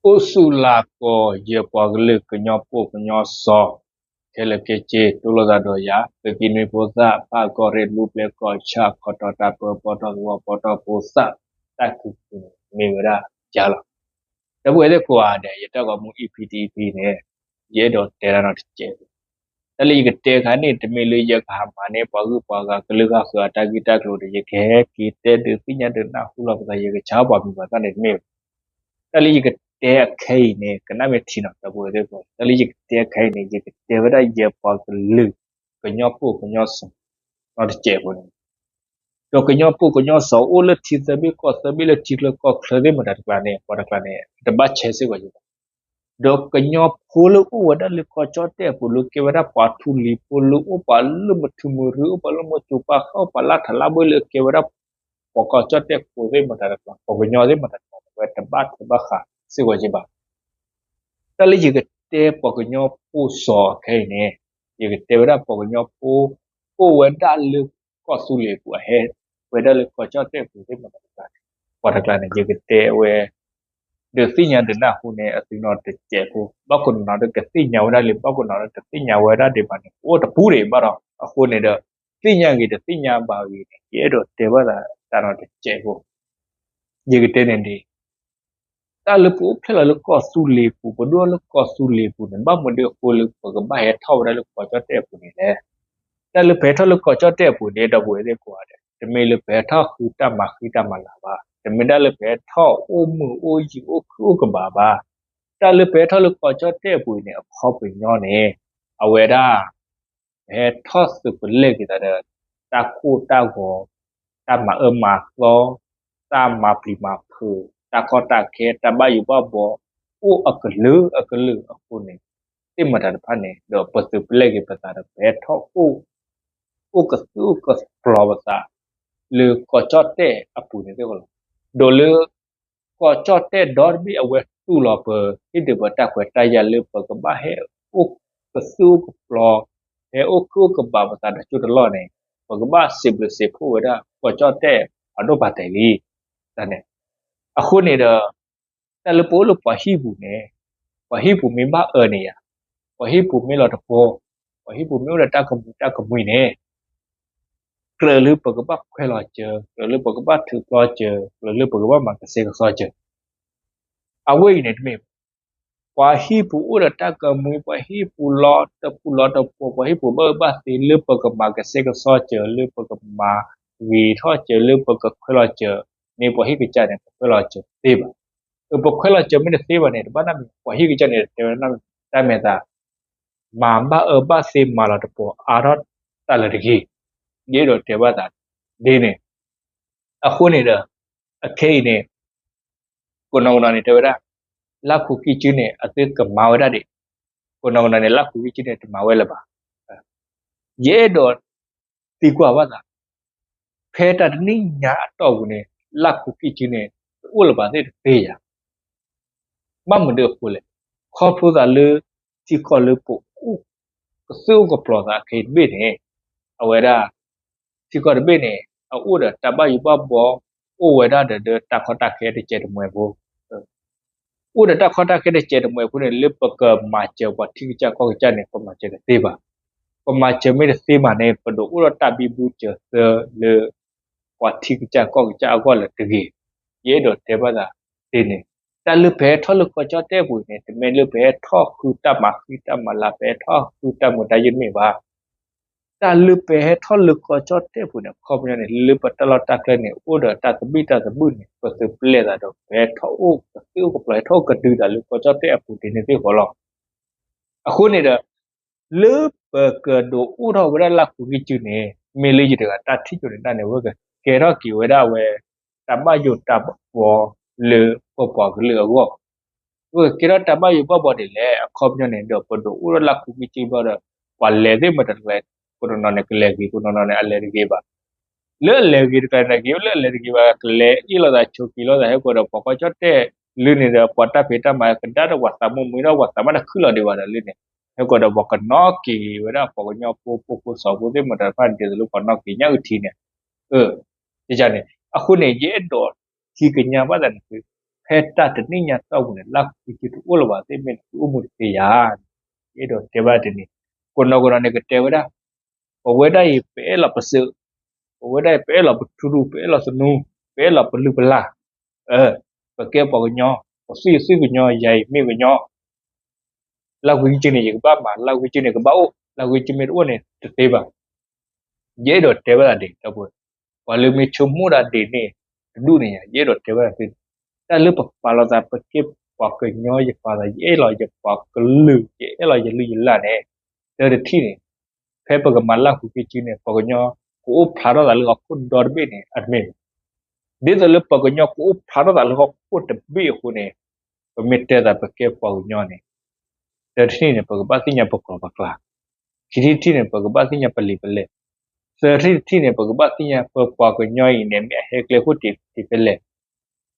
အိၣ်ဆူၣ်လၢကီၢ် ယပှၤကလုာ်ကညီပိၢ်ကညီစီၤ ခဲလၢာ်ခဲဆ့ တိလိာ်သးဒီးယၤ သုးက့နွံဖိသၣ် ဖးကီၢ်ရ့ၣ် လူၤပျဲၢ်ကီၢ်ဆၣ် ခီတီၣ်တၢ်ပၢ ပီတီၢ်သဝီ ပီတီၢ်ဖိသၣ် တၢ်ခုၣ်ခုၣ်န့ၣ် မ့ၢ်ဝဲဒၣ်ယၤလီၤ. ဒီပုၢ်ဝဲၢ်သ့ၣ်ကိးဂၤဒဲး ယတၢ်ဂီၤမူ EP တ EP န့ၣ် ယအဲၣ်ဒိးတဲတၢ်နီတစဲး တၢ်လၢယကတဲခါန့ၣ် တမ့ၢ်လၢယကဟးမၤန့ၢ်ပှၤဂုၤပှၤဂၤကလုာ်ဂၤဃၢၤအတၢ်ဂ့ၢ်တၢ်ကျိၤဒီး ယကဟဲက့ၤတဲဒုးသ့ၣ်ညါဒုးနၢ်ဟူလီၤပသး ယကဆါပှၤမံၤပှၤသၣ်န့ၣ်တမ့ၢ်ဘၣ်. တၢ်လၢယကတဲအခဲအံၤန့ၣ် ကနၣ်မ့ၢ်ထံနီၤ ဒီပုၢ်ဝဲၢ်သ့ၣ်ကိးဂၤဒဲး တၢ်လၢယကတဲအခဲအံၤန့ၣ် ယကတဲဝဲဒၣ်ယပှၤကလုာ် ကညီပိၢ်ကညီစီၤ နီတစဲးဖိန့ၣ် ဒီးကညီပိၢ်ကညီစီၤအိၣ်လၢထံသၢဘ့ၣ်ကီၢ်သၢဘ့ၣ်လၢထံချၢကီၢ်ချၢသ့ၣ်မတၤတကျါန့ၣ် ပှၤတကျါန့ၣ် တဘၣ်ဆဲးစ့ၢ်ကီးယၤဘၣ်. ဒီးကညီဖိလၢအိၣ်ဝဲဒၣ်လၢကီၢ်ကၠီၣ်တဲၣ်အပူၤလၢကဲဝဲဒၣ်ပှၤထူလံၤဖိလၢအိၣ်ပှၤလၢမထူမရူ အိၣ်ပှၤလၢမိၢ်စူၤပၢ်ဃၢ် အိၣ်ပှၤလၢထးလၢဘှ့လၢကဲဝဲဒၣ် ပှၤကီၢ်ကၠီၣ်တဲၣ်ဖိသ့ၣ်မတၤတကျါ ပှၤကညီသ့ၣ်မတၤတကျါန့ၣ် အဝဲတဘၣ်ထွဲဘၣ်ဃးစ့ၢ်ကီးယၤဘၣ်. တၢ်လၢယကတဲပှၤကညီဖိစီၤအခဲအံၤန့ၣ် ယကတဲဝဲဒၣ်ပှၤကညီဖိ အိၣ်ဝဲဒၣ်လၢကီၢ်သူလ့ၤအပူၤ အဟဲဝဲဒၣ်လၢကီၢ်ကၠီၣ်တဲၣ်အပူၤသ့ၣ်မတၤတကျါန့ၣ် ပှၤတကျါန့ၣ် ယကတဲဝဲ ဒုးသ့ၣ်ညါဒုးနၢ်ဟူန့ၢ်အသုနီတစဲးဖိ ဘၣ်ကနီၤဒီးကသ့ၣ်ညါဝဲဒၣ်လံ ဘၣ်ကနီၤဒီးတသ့ၣ်ညါဝဲဒၣ်ဒံးဘၣ်န့ၣ် အိၣ်တပူၤဒံးဘၣ်ဒီး အဃိန့ၣ်ဒီး သ့ၣ်ညါဂ့ၤတသ့ၣ်ညါဘၣ်ဂ့ၤန့ၣ် ယအဲၣ်ဒိးတဲဘၣ်သးတၢ်နီတစဲးဖိ ယကတဲန့ၣ်ဒ် တၢ်လၢပအိၣ်ဖျဲၣ်လီၤလၢကီၢ်သူလ့ၤပူၤ ပဒိၣ်လၢကီၢ်သူလ့ၤပူၤန့ၣ် ဘၣ်မနုၤအဃိလၢပကဘၣ်ဟဲထီၣ်ဝဲဒၣ်လၢကီၢ်ကၠီၣ်တဲၣ်အပူၤန့ၣ်လဲၣ်. တၢ်လၢပဟဲထီၣ်လၢကီၢ်ကၠီၣ်တဲၣ်အပူၤန့ၣ် ဒီပုၢ်ဝဲၢ်သ့ၣ်ကိးဂၤဒဲး တမ့ၢ်လၢပဟဲထီၣ်ဃုတၢ်မၤဃံတၢ်မၤလၤဘၣ်, တမ့ၢ်ဒၣ်လၢပဟဲထီၣ်အိၣ်မုာ်အိၣ်ယံာ်အိၣ်ခုၣ်အိၣ်ကဘးဘၣ်. တၢ်လၢပဟဲထီၣ်လၢကီၢ်ကၠီၣ်တဲၣ်အပူၤန့ၣ် အခီပညီန့ၣ် အဝဲဒၣ် ပဟဲထီၣ်သုးပလဲၢ်က့ၤသးဒီး တၢ်ကိၢ်တၢ်ဂီၤ, တၢ်မၤအၢမၤသီ, တၢ်မၤပျံၤမၤဖုး, တၢ်ကီတၢ်ခဲ, တၢ်ဘၣ်ယိၣ်ဘၣ်ဘီ, အိၣ်အကလုာ်အကလုာ်အဃိန့ၣ် သ့ၣ်မတၤတဖၣ်န့ၣ် ဒီးပသုးပလဲၢ်က့ၤပသးဒီး ပဟဲထီၣ်အိၣ် အိၣ်ကသုၣ်အိၣ်ကပျီၤပသး လၢကီၢ်ကၠီၣ်တဲၣ်အပူၤန့ၣ်သ့ၣ်လီၤ. ဒီးလၢ ကီၢ်ကၠီၣ်တဲၣ်ဒီတဘ့ၣ်အဝဲတူၢ်လီၤပ ဟ့ၣ်ဒုးပတၢ်ခွဲးတၢ်ယာ်လၢပကဘၣ်ဟဲအိၣ်ကသုၣ်အိၣ်ကပျီၤ, ဟဲအိၣ်ခုၣ်အိၣ်ကဘးပသးတစိၢ်တလီၢ်န့ၣ် ပကဘၣ်စံးဘျုးစံးဖှိၣ်ဝဲဒၣ် ကီၢ်ကၠီၣ်တဲၣ်ဖးဒိၣ်ဖးတဲာ်လံ. န့ၣ် အဃိန့ၣ်ဒီး တၢ်လၢပအိၣ်လၢပှၤဟံၣ်ပူၤန့ၣ် ပှၤဟံၣ်ပူၤမ့ၢ်ဘၣ်အၢန့ၣ်ယၤ, ပှၤဟံၣ်ပူၤမ့ၢ်လီၤတပီၤ, ပှၤဟံၣ်ပူၤမ့ၢ်အိၣ်ဒီးတၢ်ကမှံၤတၢ်ကမှံၤန့ၣ် ကြၢးလၢပကဘၣ်ခွဲးလီၤစၢၤ, ကြၢးလၢပကဘၣ်ထုးဖျီစၢၤ, ကြၢးလၢပကဘၣ်မၤကစဲကစီစၢၤ. အဝဲအံၤန့ၣ်တမ့ၢ် ပှၤဟံၣ်ပူၤအိၣ်ဒီးတၢ်ကမှံၤ, ပှၤဟံၣ်ပူၤလီၤတပူၤလီၤတပူၤ, ပှၤဟံၣ်ပူၤဘၣ်အၢဘၣ်သီ, လၢပကမၤကစဲကစီစၢၤ, လၢပကမၤဂ့ၤထီၣ်စၢၤ, လၢပကခွဲးလီၤစၢၤန့ၣ် ပှၤဟံၣ်ကစၢ်န့ၣ် ပခွဲးလီၤစၢၤတသ့ဘၣ်. ပခွဲးလီၤစၢၤမ့ၢ်တသ့ဘၣ်န့ၣ် တဘၣ်နီတမံၤ ပှၤဟံၣ်ကစၢ်န့ၣ် တဲဝဲဒၣ်တၢ်မဲာ်သး မၤဘၣ်အၢဘၣ်သီ မၤလီၤတပီၤအါထီၣ်တၢ်လၢတဂ့ၤ. ယအဲၣ်ဒိးတဲဘၣ်သးဒ်န့ၣ်. အဃိန့ၣ်ဒီး အခဲအံၤန့ၣ် ကိးနီၢ်ကနီၢ်န့ၣ်တဲဝဲဒၣ် လၢ်ခူးကံၢ်စုန့ၣ် အသုကမၤဝဲဒၣ်ဒံး, ကိးနီၢ်ကနီၢ်န့ၣ် လၢ်ခူးကံၢ်စုန့ၣ် တမၤဝဲလၢၤဘၣ်. ယအဲၣ်ဒိးသံကွၢ်ဘၣ်သး ဖဲတၢ်တနံၣ်ညါအတီၢ်ပူၤန့ၣ် လၢ်ခူးကံၢ်စုန့ၣ် တအိၣ်လၢၤဘၣ်သ့ၣ်တသ့ဧါ. ဘၣ်မနုၤအဃိလဲၣ်, ခီဖျိသးလၢ ထံကီၢ်လၢပအိၣ်ကသုၣ်အိၣ်ကပျီၤသးအခဲအံၤတဘ့ၣ်န့ၣ် အဝဲဒၣ် ထံကီၢ်တဘ့ၣ်န့ၣ် အအိၣ်ဒီးတၢ်ဘၣ်ယိၣ်ဘၣ်ဘီ, အိၣ်ဝဲဒၣ်ဒီးတၢ်ကီတၢ်ခဲတစဲးတမှဲၤဖိ အိၣ်ဒီးတၢ်ကီတၢ်ခဲတစဲးတမှဲၤဖိန့ၣ် လၢပကမၤစၢၤပှၤထံကစၢ်ကီၢ်ကစၢ်န့ၣ် ပမၤစၢၤတသ့ဘၣ်. ပမၤစၢၤမ့ၢ်တသ့ဘၣ်န့ၣ် ပဒိးအိၣ်ထီၣ်တၢ်ဘံဘူစၢၤသၢလၢ ပှၤထံကစၢ်ကီၢ်ကစၢ်အဂီၢ်လၢၤတဂ့ၤ. ယအဲၣ်ဒိးတဲဘၣ်သးဒ်န့ၣ်, တၢ်လၢပဟဲထီၣ်လၢကီၢ်ကၠီၣ်တဲၣ်ပူၤန့ၣ် တမ့ၢ်လၢပဟဲထီၣ်ဃုတၢ်မၤဃံတၢ်မၤလၤ ပဟဲထီၣ်ဃုတၢ်မုာ်တၢ်ယုၢ်တမ့ၢ်ဘၣ်. တၢ်လၢပဟဲထီၣ်လၢကီၢ်ကၠီၣ်တဲၣ်ပူၤန့ၣ် အခီပညီန့ၣ် လၢပတၢ်လီၢ်တၢ်ကျဲန့ၣ် အိၣ်ဒီးတၢ်သဘံၣ်တၢ်သဘုၣ်န့ၣ် ပသုးပလဲၢ်သးဒီး ပဟဲထီၣ်အိၣ်ကသုၣ်အိၣ်ကပျီၤ ဟဲထီၣ်အိၣ်ကဒုသးလၢကီၢ်ကၠီၣ်တဲၣ်အပူၤဒ်န့ၣ်သ့ၣ်ဃီလီၤ. အဃိန့ၣ်ဒီး လၢပကဒိးအိၣ်ထီၣ်ဝဲဒၣ်လၢ်ခူးကံၢ်စုန့ၣ် မ့ၢ်လၢယတဂၤတၢ်ထံၣ်ကၠိန့ၣ်တၢ်န့ၣ် အဝဲကကဲထီၣ်က့ၤဝဲဒၣ်ဝဲ တၢ်ဘၣ်ယိၣ်တၢ်ဘီလၢပပှၤကလုာ်အဂီၢ်, အဝဲကကဲထီၣ်တၢ်ဘၣ်ယိၣ်ဘၣ်ဘီဒ်လဲၣ် အခီပညီန့ၣ်ဒီး ပဒိးအိၣ်ထီၣ်လၢ်ခူးကံၢ်စုဘျီဒီး ပှၤလဲၤသ့ၣ်မတၤတကျါ ကိးနီၢ်နီၢ်န့ၣ် ကလဲၤဂ့ၤ ကိးနီၢ်နီၢ်န့ၣ် အလဲၤတဂ့ၤဘၣ်. လၢအလဲၤဂ့ၤတကျါန့ၣ်ဂ့ၤ လၢအလဲၤတဂ့ၤဘၣ် ကလဲၤအ့ၣ်လိာ်သးဆိးက့ၤလိာ်သး ဟဲကီးဒီးပှၤကီၢ်ကၠီၣ်တဲၣ်လၢန့ၣ်ဒီး ပှၤတၢ်ဖံးတၢ်မၤကဒါဒီးပှၤသးမုၢ်မုၢ်ဒီး ပှၤသးမါတခုၣ်လီၤဒံးဘၣ်ဒီးလၢန့ၣ် ဟဲကီးဒီးပှၤကနီၣ်က့ၤဝဲဒၣ်ပှၤကညီဖိ ဖိၣ်ဖိစီၤဖိသ့ၣ်မတၤတဖၣ်န့ၣ် ဒ်သိးလၢပှၤနီၣ်က့ၤညၣ်အုၣ်ထံန့ၣ် န့ၣ် အဃိန့ၣ် ယအဲၣ်ဒိးထံၣ်ကညးဘၣ်သးန့ၣ်သု ဖဲတၢ်တနံၣ်ညါတီၢ်ပူၤန့ၣ် လၢ်ခူကံစုတအိၣ်လၢၤဘၣ်သ့ၣ်မ့ၢ်န့ၣ် သုအိၣ်မူတသ့ဧါ. ယအဲၣ်ဒိးတဲဘၣ်တနံၤ, ကိးနီၢ်ကိးနီၢ်န့ၣ်ကတဲဝဲဒၣ်, ပဝဲဒၣ်အံၤ ပအဲၣ်လီၤပစၢၤ, ပဝဲဒၣ်အံၤ ပအဲၣ်လီၤပထူရူၢ် ပအဲၣ်လီၤသနူ, ပအဲၣ်လီၤပလုၢ်ပလၢ်, ပကဲပှၤကညီ, ပသွံၣ်သွံၣ်ကညီ ယၤအံၤမ့ၢ်ကညီ လၢ်ခူကံစုန့ၣ် ယကဘၣ်မၤ, လၢ်ခူကံစုန့ၣ် ကဘၣ်အိၣ်, လၢ်ခူကံစုမ့ၢ်တအိၣ်န့ၣ် တသ့ဘၣ်. ယအဲၣ်ဒိးတဲဝဲဒၣ်ဒ်န့ၣ်, ပှၤလၢမ့ၢ်ဆိကမိၣ်ဒၣ်ဒ်န့ၣ် တဒူၣ်န့ၣ်ယၤ ယအဲၣ်ဒိးတဲဝဲဒၣ်ဒ်န့ၣ်, တၢ်လၢပပာ်လီၤသး ပကဲပှၤကညီ ယပာ်သး ယအဲၣ်လီၤယပှၤကလုာ် ယအဲၣ်လီၤယလုၢ်ယလၢ်န့ၣ်, တၢ်တထံၣ်န့ၣ်, ဖဲပကမၤလၢ်ခူကံစုန့ၣ် ပှၤကညီ ကအိၣ်ဖျါထီၣ်သးလၢဟီၣ်ခိၣ်ဒီတဘ့ၣ်န့ၣ် အတမ့ၢ်ဘၣ်. ဒ်သိးလၢပှၤကညီကအိၣ်ဖျါထီၣ်သးလၢဟီၣ်ခိၣ်တဘ့ၣ်အဃိန့ၣ်, ပမ့ၢ်တဲသးပကဲပှၤကညီန့ၣ်, တၢ်တထံၣ်န့ၣ် ပကဘၣ်သ့ၣ်ညါပကျိာ်ပကျါ, ခံထံၣ်တထံၣ်န့ၣ် ပကဘၣ်သ့ၣ်ညါပလံာ်ပလဲၢ်, သၢထံၣ်တထံၣ်န့ၣ် ပကဘၣ်သ့ၣ်ညါပပှၤကညီအံၤန့ၣ် မ့ၢ်အဟဲကျဲခိၣ်တ့ၢ်ဖဲလဲၣ်,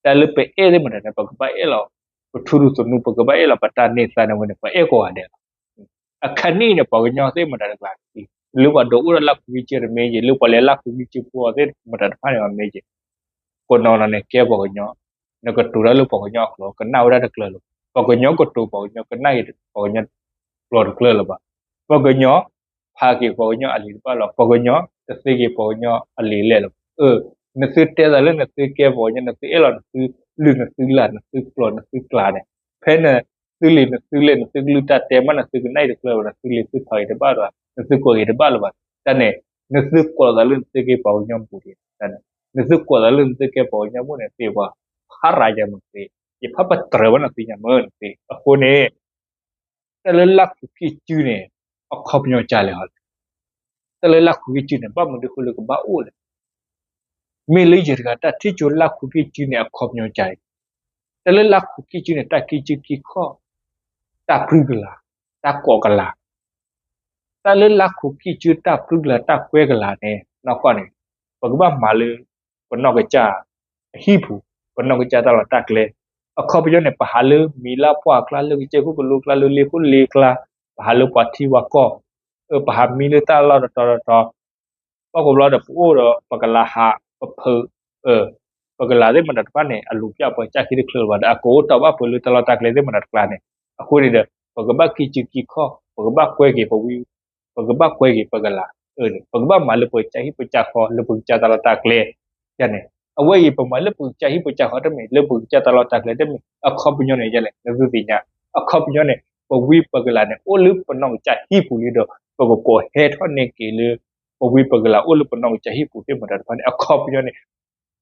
တၢ်လၢပအဲၣ်သ့ၣ်မတၤန့ၣ် ပကဘၣ်အဲၣ်လီၤ, ပထူရူၢ်သနူ ပကဘၣ်အဲၣ်လီၤ ပတၢ်န့ၢ်သါန့ၣ်ဝဲန့ၣ် ပအဲၣ်ကိးဂၤဒဲးလီၤ. အခါနံၣ်န့ၣ် ပှၤကညီသ့ၣ်မတၤတကျါ, လၢပှၤဒိးအိၣ်ဒီးလၢ်ခူကံစုတမ့ၢ်ဂ့ၤ, လၢပှၤလဲၤလၢ်ခူကံစုဖိအီၤသ့ၣ်မတၤတဖၣ်န့ၣ်မ့ၢ်ဂ့ၤ, ကိးနီၢ်နီၢ်န့ၣ်ကဲပှၤကညီ, နကတိၤတၢ်လၢပှၤကညီအကျိာ် ကနၣ်ဝဲဒၣ်တကျၢၤလၢၤဘၣ်. ပှၤကညီကတိၤပှၤကညီ ကနၣ်က့ၤပှၤကညီကျိာ်တကျၢၤလၢၤဘၣ်. ပှၤကညီ ဖးက့ၤပှၤကညီအလံာ်တဘၣ်လီၤ. ပှၤကညီ တသ့က့ၤပှၤကညီအလံာ်လဲၣ်လၢၤဘၣ်. အၢ, နသုတဲသးလၢနသုကဲပှၤကညီ နသုအဲၣ်လီၤနသုလုၢ်နသုလၢ် နသုကျိာ်နသုကျါန့ၣ်, ဖဲနသုလံာ်နသုလဲၢ် နသုကလုၢ်တၢ်တဲမး နသုကနၣ်အံၤတကျၢၤဘၣ်, နသုလံာ်သုထီၣ်အံၤတဘၣ်လၢၤဘၣ်, နသုကိးက့ၤတဘၣ်လၢၤဘၣ်. တၢ်န့ၣ် နသုကိးသးလၢနသုကဲပှၤကညီဘူးဒံး, တၢ်န့ၣ် နသုကိးသးလၢနသုကဲပှၤကညီဘူးန့ၣ်သ့ၣ်ပှၤ, ဖးရၤယၤမ့ၢ်သ့, ယဖးပတြၢၤဝဲနသုညါမ့ၢ်န့ၣ်သ့. အဃိန့ၣ် တၢ်လၢလၢ်ခူကံစုန့ၣ် အခီပညီကလဲၣ်ဟီလဲၣ်. တၢ်လၢလၢ်ခူကံစုန့ၣ် ဘၣ်မနုၤအဃိလၢကဘၣ်အိၣ်လဲၣ်. မ့ၢ်လၢယတဂၤတၢ်ထံၣ်ကၠိလၢ်ခူကံစုန့ၣ် အခီပညီကလဲၣ်. တၢ်လၢလၢ်ခူကံစုန့ၣ် တၢ်ကံစုကံခီၣ်, တၢ်ပြံကလၤ, တၢ်ကိးကလၤ, တၢ်လၢလၢ်ခူကံစုတၢ်ပြံကလၤ တၢ်ကွဲကလၤန့ၣ် နီၢ်ကီၢ်န့ၣ် ပကဘၣ်မၤလၢ ပနီၢ်ကစၢ်အဟံၣ်ပူၤ, ပနီၢ်ကစၢ်တၢ်လီၢ်တၢ်ကျဲ. အခီပညီန့ၣ် ပဟးလၢမံၤလၢ်ပှၢ်အကျါ, လၢကစၢၢ်ခိၣ်ကလိကျါ, လၢလ့ခိၣ်လ့ကျါ, ပဟးလၢပှၤထံပှၤကီၢ်, အၢ ပဟးမံလၢတၢ်လီၢ်တတီၤတတီၤ, ဘၣ်ဃိဘျီဒီး ပအိၣ်ဒီးပကလၤဟးပဖုး, အၢ ပကလၤသ့ၣ်မတၤတဖၣ်န့ၣ် အလူၤပျၢ်ပှၤကၢ်ခံတချုးဘၣ်ဒီး အကအိၣ်တီၢ်ဘၣ်ပှၤလၢတၢ်လီၢ်တၢ်ကျဲသ့ၣ်မတၤတကျါန့ၣ်, အဃိန့ၣ်ဒီး ပကဘၣ်ကံစုကံခီၣ်, ပကဘၣ်ကွဲက့ၤပဝံ, ပကဘၣ်ကွဲက့ၤပကလၤ, ပကဘၣ်မၤလၢပကစၢ်ဟံၣ်ပကစၢ်ဃီ လၢပကစၢ်တၢ်လီၢ်တၢ်ကျဲန့ၣ်. အဝဲအံၤ ပမၤလၢပကစၢ်ဟံၣ်ပကစၢ်ဃီတမ့ၢ်, လၢပကစၢ်တၢ်လီၢ်တၢ်ကျဲတမ့ၢ်, အခီပညီန့ၣ်ယဲလဲၣ် နသုသ့ၣ်ညါ, အခီပညီန့ၣ် ပဝံပကလၤန့ၣ် အိၣ်လၢပနီၢ်ကစၢ်ဟံၣ်ပူၤလံဒီး ပကကိးဟဲထီၣ်န့ၢ်က့ၤလၢ ပဝံပကလၤအိၣ်လၢပနီၢ်ကစၢ်ဟံၣ်ပူၤသ့ၣ်မတၤတဖၣ်န့ၣ် အခီပညီန့ၣ်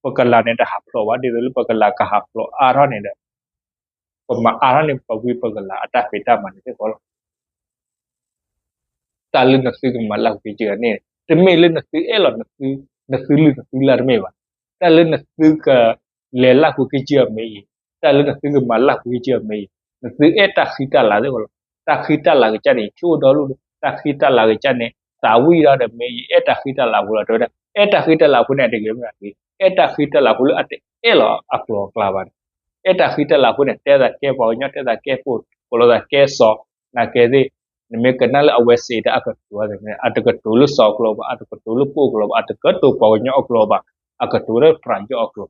ပကလၤန့ၣ်တဟးဖျိးဘၣ်, ဒ်သိးလၢပကလၤကဟးဖျိးအါထီၣ်န့ၣ်ဒီး ပမၤအါထီၣ်န့ၢ်ပဝံပကလၤအတၢ်ဖံးတၢ်မၤန့ၣ်စ့ၢ်ကီးလီၤ. တၢ်လၢနသုကမၤလၢ်ခူကံစုန့ၣ် တမ့ၢ်လၢနသုအဲၣ်လီၤနသု, နသုလုၢ်နသုလၢ်တမ့ၢ်ဘၣ်. တၢ်လၢနသုကလဲၤလၢ်ခူကံစုအမ့ၢ်အံၤ, တၢ်လၢနသုကမၤလၢ်ခူကံစုအမ့ၢ်အံၤ, နသုအဲၣ်တၢ်ဃံတၢ်လၤသ့ၣ်ကီးလီၤ. တၢ်ဃံတၢ်လၤကစၢ်န့ၣ် ဆိၣ်ဒီလူၢ်, တၢ်ဃံတၢ်လၤကစၢ်န့ၣ် သးဝံၣ်ဒီးမ့ၢ်အံၤ အဲၣ်တၢ်ဃံတၢ်လၤဖိလီၤ. တဲဝဲဒၣ် အဲၣ်တၢ်ဃံတၢ်လၤဖိန့ၣ် အတဂ့ၤမ့ၢ်ဂ့ၤ, အဲၣ်တၢ်ဃံတၢ်လၤဖိလၢအတအဲၣ်လီၤအကျိာ်အကျါဘၣ်န့ၣ်, အဲၣ်တၢ်ဃံတၢ်လၤဖိန့ၣ် တဲသးကဲပှၤကညီ တဲသးကဲပိၣ်, ကိးလီၤသးကဲစီၤ, နာ်ကဲသ့ၣ်, နမ့ၢ်ကနၣ်လၢအဝဲစံးတၢ်အကတိၤ, အတကတိၤလၢစီၤကျိာ်ဘၣ်, အတကတိၤလၢပိၣ်ကျိာ်ဘၣ်, အတကတိၤပှၤကညီအကျိာ်ဘၣ်, အကတိၤလၢပယီၤအကျိာ်.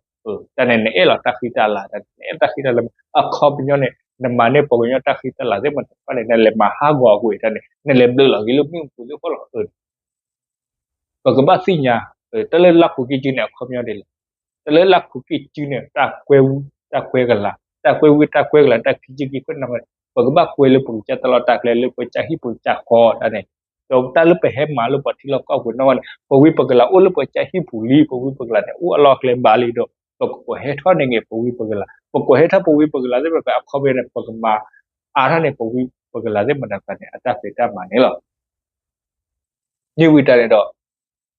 တၢ်န့ၣ် နအဲၣ်လီၤတၢ်ဃံတၢ်လၤ, နအဲၣ်တၢ်ဃံတၢ်လၤ, အခီပညီန့ၣ် နမၤန့ၢ်ပှၤကညီတၢ်ဃံတၢ်လၤသ့ၣ်မတၤတဖၣ်န့ၣ် နလဲၤမၤဟးဂီၤအကွံာ်တၢ်န့ၣ် နလဲၤဘျုးလီၤက့ၤလၢမုၢ်ပူၤသ့ၣ်ဃီလီၤ. ပကဘၣ်သ့ၣ်ညါ တၢ်လၢလၢ်ခူကံစုန့ၣ် အခီပညီဒ်လဲၣ်. တၢ်လၢလၢ်ခူကံစုန့ၣ် တၢ်ကွဲဝံ တၢ်ကွဲကလၤ, တၢ်ကွဲဝံ တၢ်ကွဲကလၤ တၢ်ကံစုကံခီၣ်န့ၣ် ပကဘၣ်ကွဲလၢပကစၢ်တၢ်လီၢ်တၢ်ကျဲ လၢပကစၢ်ဟံၣ်ပကစၢ်ဃီတၢ်န့ၣ်, ဒီးတၢ်လၢပဟဲမၤလၢပှၤထံလီၢ်ကီၢ်ပူၤနီၢ်ကီၢ်န့ၣ် ပဝံပကလၤအိၣ်လၢပကစၢ်ဟံၣ်ပူၤလံ, ပဝံပကလၤန့ၣ် အိၣ်အလီၢ်ကျဲဘၣ်လံဒီး ပကကိးဟဲထီၣ်န့ၢ်က့ၤပဝံပကလၤ, ပကိးဟဲထီၣ်ပဝံပကလၤသ့ၣ်မတၤတဖၣ် အခီပညီန့ၣ် ပကမၤအါထီၣ်န့ၢ် ပဝံပကလၤသ့ၣ်မတၤတဖၣ်န့ၣ် အတၢ်ဖံးတၢ်မၤန့ၣ်လီၤ. မ့ၢ်ဝံၤတၢ်န့ၣ်ဒီး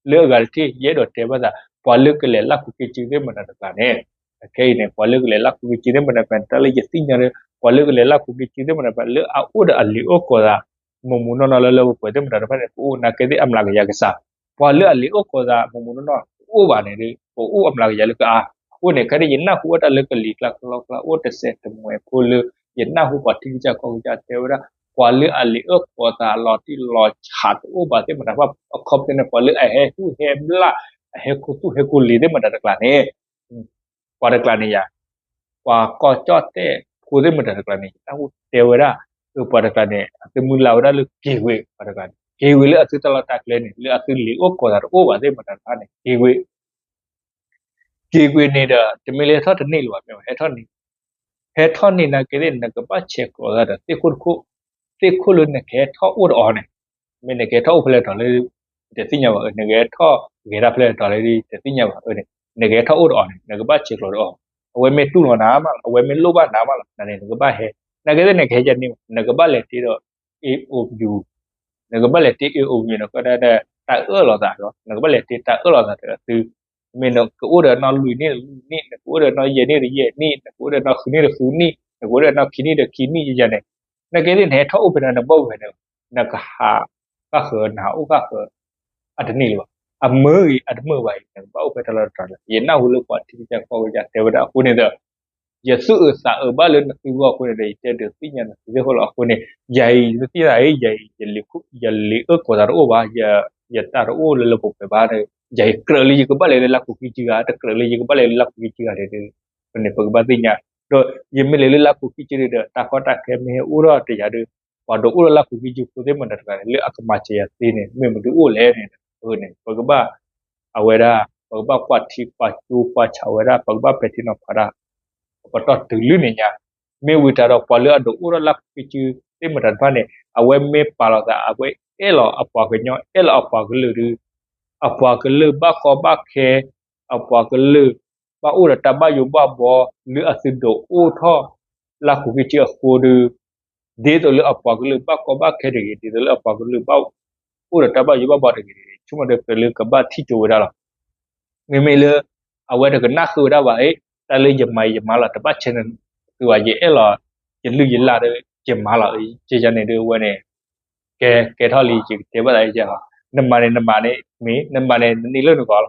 လၢအဂၤတထံၣ် ယအဲၣ်ဒိးတဲဘၣ်သး ပှၤလၢကလဲၤလၢ်ခူကံစုသ့ၣ်မတၤတဖၣ်န့ၣ်, အခဲအံၤန့ၣ် ပှၤလၢကလဲၤလၢ်ခူကံစုသ့ၣ်မတၤတဖၣ်န့ၣ် တၢ်လၢယသ့ၣ်ညါလၢ ပှၤလၢကလဲၤလၢ်ခူကံစုသ့ၣ်မတၤတဖၣ် လၢအအိၣ်ဒီးအလံာ်အိၣ်ကီၤသး မိၢ်မုၢ်နီၢ်နီၢ်လၢလၢပှဲၤပှဲၤသ့ၣ်မတၤတဖၣ်န့ၣ် ကအိၣ်နာ်ကဲသ့ၣ်အမျးကယၤကစၢ်, ပှၤလၢအလံာ်အိၣ်ကီၤသးမိၢ်မုၢ်နီၢ်နီၢ် ကအိၣ်ဘၣ်န့ၣ်ဒီး ပအိၣ်အမျးကယၤလၢကအါ. အဃိန့ၣ် ခဲဒၣ်ယနၢ်ဟူဝဲတၢ်လၢကလံၤကျါကလီကျါ အိၣ်တစဲးတမှဲၤဖိလၢ ယနၢ်ဟူပှၤထံကစၢ်ကီၢ်ကစၢ်တဲဝဲဒၣ် ပှၤလၢအလံာ်အိၣ်ကီၤသးလီၤတံၢ်လီၤဆဲးတအိၣ်ဘၣ်သ့ၣ်မတၤတဖၣ် အခီပညီန့ၣ် ပှၤလၢအဟဲဟုၣ်ဟဲဘျၣ် အဟဲခိၣ်သူၣ်ဟဲခိၣ်လံၤသ့ၣ်မတၤတကျါန့ၣ် ပှၤတကျါန့ၣ်ယၤ, ပ ပှၤကီၢ်ကၠီၣ်တဲၣ်ဖိသ့ၣ်မတၤတကျါန့ၣ် ယတၢ်ဟူတဲဝဲဒၣ် အပှၤတကျါန့ၣ် အသုမုၢ်လၢ်ဝဲဒၣ်လၢက့ၤဝ့ၤ ပှၤတကျါန့ၣ် က့ၤဝ့ၤလၢအသုတၢ်လီၢ်တၢ်ကျဲန့ၣ် လၢအသုလံာ်အိၣ်ကိးသးတအိၣ်ဘၣ်သ့ၣ်မတၤတဖၣ်န့ၣ် က့ၤဝ့ၤ က့ၤကွံာ်န့ၣ်ဒီး တမ့ၢ်လၢဟဲထီၣ်တန့ၢ်လၢၤဘၣ် မ့ၢ်ဟဲထီၣ်န့ၣ်, ဟဲထီၣ်န့ၣ်နာ်က့သ့ၣ် နကဘၣ်ဆဲးကျိးသးဒီးသ့ၣ်ခိၣ်တခိၣ်, သ့ၣ်ခိၣ်လၢနကဟဲထီၣ်အိၣ်ဒီးအီၤန့ၣ်, မ့ၢ်နကဟဲထီၣ်အိၣ်ဖဲလဲၣ်တီၤလဲၣ် တသ့ၣ်ညါဘၣ်, နကဟဲထီၣ်ဂဲၤတၢ်ဖဲလဲၣ်တီၤလဲၣ်တသ့ၣ်ညါဘၣ်န့ၣ်, နကဟဲထီၣ်အိၣ်ဒီးအီၤန့ၣ် နကဘၣ်ဆဲးကျိးဒီးအီၤ, အဝဲမ့ၢ်တူၢ်လိာ်နၤမးလီၤ, အဝဲမ့ၢ်လိၣ်ဘၣ်နၤမးလီၤ, နန့ၣ် နကဘၣ်ဟဲ, နာ်က့သ့ၣ် နကဟဲကန့ၢ်ဘၣ်, နကဘၣ်လဲၤတ့ဒီး A O U နကဘၣ်လဲၤတ့ A O U န့ၣ် ကဒၣ်တၢ်အၢၣ်လီၤသးဒီး နကဘၣ်လဲၤတ့တၢ်အၢၣ်လီၤသးဒီးအသု, မ့ၢ်နကအိၣ်ဒီးနီၢ်လွံၢ်နံၣ်ဒီးလွံၢ်နံၣ်, နကအိၣ်ဒီးနီၢ်ယဲၢ်နံၣ်ဒီးယဲၢ်နံၣ်, နကအိၣ်ဒီးနီၢ်ဃုနံၣ်ဒီးဃုနံၣ်, နကအိၣ်ဒီးနီၢ်ခံနံၣ်ဒီးခံနံၣ်ယၤန့ၣ်, နာ်က့သ့ၣ် နဟဲထီၣ်အိၣ်ဖဲန့ၣ် နဘၣ်အိၣ်ဖဲန့ၣ်, နကဟးဃၣ်ဃၢၤ နဟးအိၣ်ဃၣ်ဃၢၤ အတန့ၢ်လၢၤဘၣ်, အမုာ်ဂ့ၤအတမုာ်ဘၣ်အံၤ နကဘၣ်အိၣ်ဖဲတၢ်လီၢ်တတီၤလၢၤ, ယနၢ်ဟူလၢပှၤထံကစၢ်ကီၢ်ကစၢ်တဲဝဲဒၣ်အဃိန့ၣ်ဒီး ယသူၣ်အုးသးအုးဘၣ်လၢနသုဂီၢ်အဃိန့ၣ်ဒီး ယတဲဒုးသ့ၣ်ညါနသုသ့ၣ်ဃိလီၤအဃိန့ၣ်, ယၤအံၤ နသ့ၣ်ညါအံၤ ယၤအံၤ ယလံာ်အိၣ်ကိးသးတအိၣ်ဘၣ်, ယတၢ်တအိၣ်လၢလၢပှဲၤပှဲၤဘၣ်ဒီး ယၤအံၤကြၢးလၢယကဘၣ်လဲၤလၢလါခိၣ်ခံစုဧါ, တကြၢးလၢယကဘၣ်လဲၤလၢလါခိၣ်ခံစုဧါန့ၣ်ဒီး ပန့ၣ်ပကဘၣ်သ့ၣ်ညါ, ဒီးယမ့ၢ်လဲၤလၢလါခိၣ်ခံစုန့ၣ်ဒီး တၢ်ကီတၢ်ခဲမ့ၢ်ဟဲအိၣ်ထီၣ်တယၤဒီး ပှၤဒိးအိၣ်လၢလါခိၣ်ခံစုဖိသ့ၣ်မတၤတဂၤန့ၣ် လၢအကမၤစၢၤယၤသ့န့ၣ် မ့ၢ်မနုၤအိၣ်လဲၣ်န့ၣ်, အန့ၣ် ပကဘၣ် အဝဲဒၣ် ပကဘၣ်ကွၢ်ထံကွၢ်ကၠိကွၢ်ဆးဝဲဒၣ် ပကဘၣ်ပဲာ်ထံနီၤဖးဒၣ် ပတီၢ်တုၤလၢန့ၣ်ညါ, မ့ၢ်ဝံၤတၢ်ဒီးပှၤလၢအဒိးအိၣ်ထီၣ်လၢလါခိၣ်ခံစုသ့ၣ်မတၤတဖၣ်န့ၣ် အဝဲမ့ၢ်ပာ်လီၤသး အဝဲအဲၣ်လီၤအပှၤကညီ အဲၣ်လီၤအပှၤကလုာ်ဒီး အပှၤကလုာ်ဘၣ်ကီဘၣ်ခဲ, အပှၤကလုာ် ဘၣ်အိၣ်ဒီးတၢ်ဘၣ်ယိၣ်ဘၣ်ဘှီ လၢအသုဒိးအိၣ်ထီၣ် လၢလါခိၣ်ခံစုအဃိဒီး ဒ်သိးလၢအပှၤကလုာ်ဘၣ်ကီဘၣ်ခဲတဂ့ၤ, ဒ်သိးလၢအပှၤကလုာ်ဘၣ်အိၣ်ဒီးတၢ်ဘၣ်ယိၣ်ဘၣ်ဘှီတဂ့ၤ, ဆိကမိၣ်ဒီးကြၢးလၢကဘၣ်ထံၣ်ကၠိဝဲဒၣ်လီၤ. မ့မ့ၢ်လၢ အဝဲတကနၣ်ဃုာ်ဝဲဒၣ်ဘၣ်, တၢ်လၢယမၤယမၤလီၤ တဘၣ်ဆဲးန့ၣ်သုဘၣ်, ယအဲၣ်လီၤ ယလုၢ်ယလၢ်ဒီး ယမၤလီၤ, ကဲယၤန့ၣ်ဒီးအဝဲန့ၣ် ကဲ ကဲထီၣ်လံ ယကတဲဘၣ်သး, နမၤန့ၣ် နမၤန့ၣ် မ့ၢ် နမၤန့ၣ် နန့ၢ်လၢနဂီၢ်လီၤ.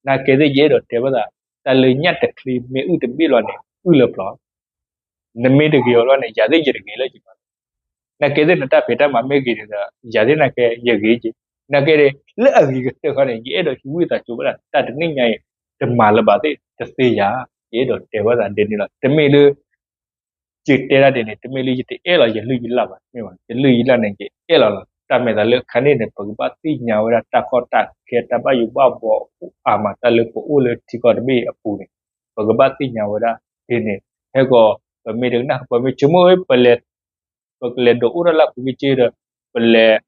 နာ်က့သ့ၣ် ယအဲၣ်ဒိးတဲဘၣ်သး, တၢ်လၢညၣ်တချံမ့ၢ်အုၣ်တဘ့ၣ်လီၤန့ၣ် အုၣ်လၢပျီ နမ့ၢ်တဂ့ၤအီၤလီၤန့ၣ် ယၤသ့ၣ်ယတဂ့ၤလၢယမၤ, နာ်က့သ့ၣ် နတၢ်ဖံးတၢ်မၤမ့ၢ်ဂ့ၤန့ၣ်ဒီး ယၤသ့ၣ်နာ်က့ ယဂ့ၤက့ၤ, နာ်က့ လၢအဂ့ၤကတၢၢ်ခီန့ၣ် ယအဲၣ်ဒိးဟံးဝံသးစူၤဘၣ်သး တၢ်တနံၣ်ညါအံၤ တမၤလၢၤဘၣ်သ့ၣ်တသ့ယၤ, ယအဲၣ်ဒိးတဲဘၣ်သးဒ်န့ၣ်လီၤ. တမ့ၢ်လၢ ယတဲဒၣ်ဒ်န့ၣ် တမ့ၢ်လၢယတအဲၣ်လီၤယလုၢ်ယလၢ်ဘၣ်, မ့ၢ်ဘၣ် ယလုၢ်ယလၢ်န့ၣ် ယအဲၣ်လီၤလီၤ. တၢ်မဲာ်သးလၢအခါန့ၣ်န့ၣ် ပကဘၣ်သ့ၣ်ညါဝဲဒၣ်တၢ်ကီတၢ်ခဲ တၢ်ဘၣ်ယိၣ်ဘၣ်ဘှီအါမး တၢ်လၢပအိၣ်လၢထံကီၢ်တဘ့ၣ်အပူၤန့ၣ် ပကဘၣ်သ့ၣ်ညါဝဲဒၣ်ဒ်န့ၣ်, ဟဲကီး ပမ့ၢ်တကနၣ် ပမ့ၢ်ဆိကမိၣ်ဝဲ ပလဲၤ ပကလဲၤဒိးအိၣ်ထီၣ်လၢလါခိၣ်ခံစုဒီး ပလဲၤ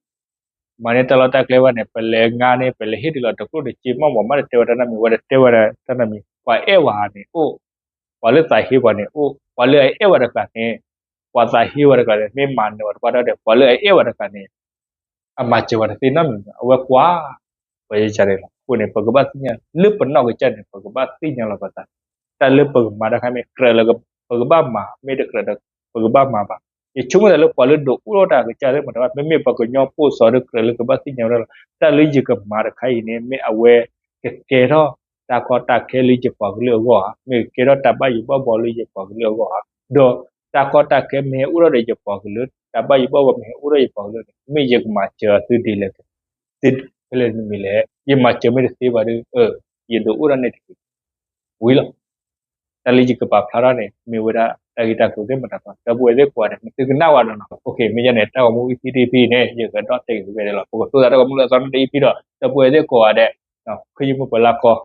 မၤန့ၢ်တၢ်လီၢ်တၢ်ကျဲဘၣ်န့ၣ် ပလဲၤငါန့ၣ် ပလဲၤဟ့ၣ်ဒုးလီၤတကျိၣ်တစ့ မ့ၢ်မ့ၢ်မး တတဲဝဲတၢ်နီတမံၤ, ဝဲတတဲဝဲတၢ်နီတမံၤ, ပှၤအဲၣ်ဝဲန့ၣ်အိၣ်, ပှၤလၢသးဟ့ဝဲန့ၣ်အိၣ်, ပှၤလၢအအဲၣ်ဝဲတကျါန့ၣ်, ပှၤသးဟ့ဝဲတကျါန့ၣ် မ့ၢ်မၤနၢၤဝဲတပှၢ်ဒီး ပှၤလၢအအဲၣ်ဝဲတကျါန့ၣ် အမၤစၢၤဝဲတသ့နီတမံၤ, အဝဲကွၢ် ပှၤယယၤန့ၣ်လီၤ. အဃိန့ၣ် ပကဘၣ်သ့ၣ်ညါ လၢပနီၢ်ကစၢ်န့ၣ် ပကဘၣ်သ့ၣ်ညါလီၤပသး, တၢ်လၢပကမၤတခါမ့ၢ်ကြၢးလၢပကဘၣ်မၤ, မ့ၢ်တကြၢးဒီး ပကဘၣ်မၤဘၣ်. ယဆိကမိၣ်သးလၢပှၤလၢဒိးအိၣ်ထီၣ်တၢ်ကစၢ်သ့ၣ်မတၤဘၣ် မ့မ့ၢ်ပှၤကညီဖိစီၤဒီးကြၢးလၢကဘၣ်သ့ၣ်ညါဝဲဒၣ်လီၤ. တၢ်လၢယကမၤတခါအံၤန့ၣ် မ့ၢ်အဝဲကကဲထီၣ်တၢ်ကီတၢ်ခဲလၢယပှၤကလုာ်အဂီၢ်ဧါ, မ့ၢ်ကကဲထီၣ်တၢ်ဘၣ်ယိၣ်ဘၣ်ဘှီလၢယပှၤကလုာ်အဂီၢ်ဧါ, ဒီးတၢ်ကီတၢ်ခဲမ့ၢ်ဟဲအိၣ်ထီၣ်ဒီးယပှၤကလုာ် တၢ်ဘၣ်ယိၣ်ဘၣ်ဘှီမ့ၢ်ဟဲအိၣ်ထီၣ်ယပှၤကလုာ်န့ၣ် မ့ၢ်ယကမၤစၢၤအသုဒ်လဲၣ် သ့ဖဲလဲၣ်တမံၤလဲၣ်, ယမၤစၢၤမ့ၢ်တသ့ဘၣ်ဒီး ယဒိးအိၣ်ဒၣ်န့ၣ်တက့ၢ် ဝံၤလီၤ. တၢ်လၢယကပာ်ဖျါထီၣ်န့ၣ် မ့ၢ်ဝဲဒၣ်တၢ်ဂ့ၢ်တၢ်ကျိၤသ့ၣ်မတၤတဖၣ် ဒီပုၢ်ဝဲၢ်သ့ၣ်ကိးဂၤဒဲး နသုကနၣ်ဝဲဒီးနီၤ, မ့ၢ်ယၤန့ၣ် တၢ်ဂီၤမူ EP တ EP န့ၣ် ယကဒီၣ်တဲက့ၤသုဝဲဒၣ်လီၤ. ပကတိၤသးတၢ်ဂီၤမူလၢအသီန့ၣ်တ EP ဒီး ဒီပုၢ်ဝဲၢ်သ့ၣ်ကိးဂၤဒဲး ခ့ယုၢ်မုၢ်ပှဲၤလၢကီ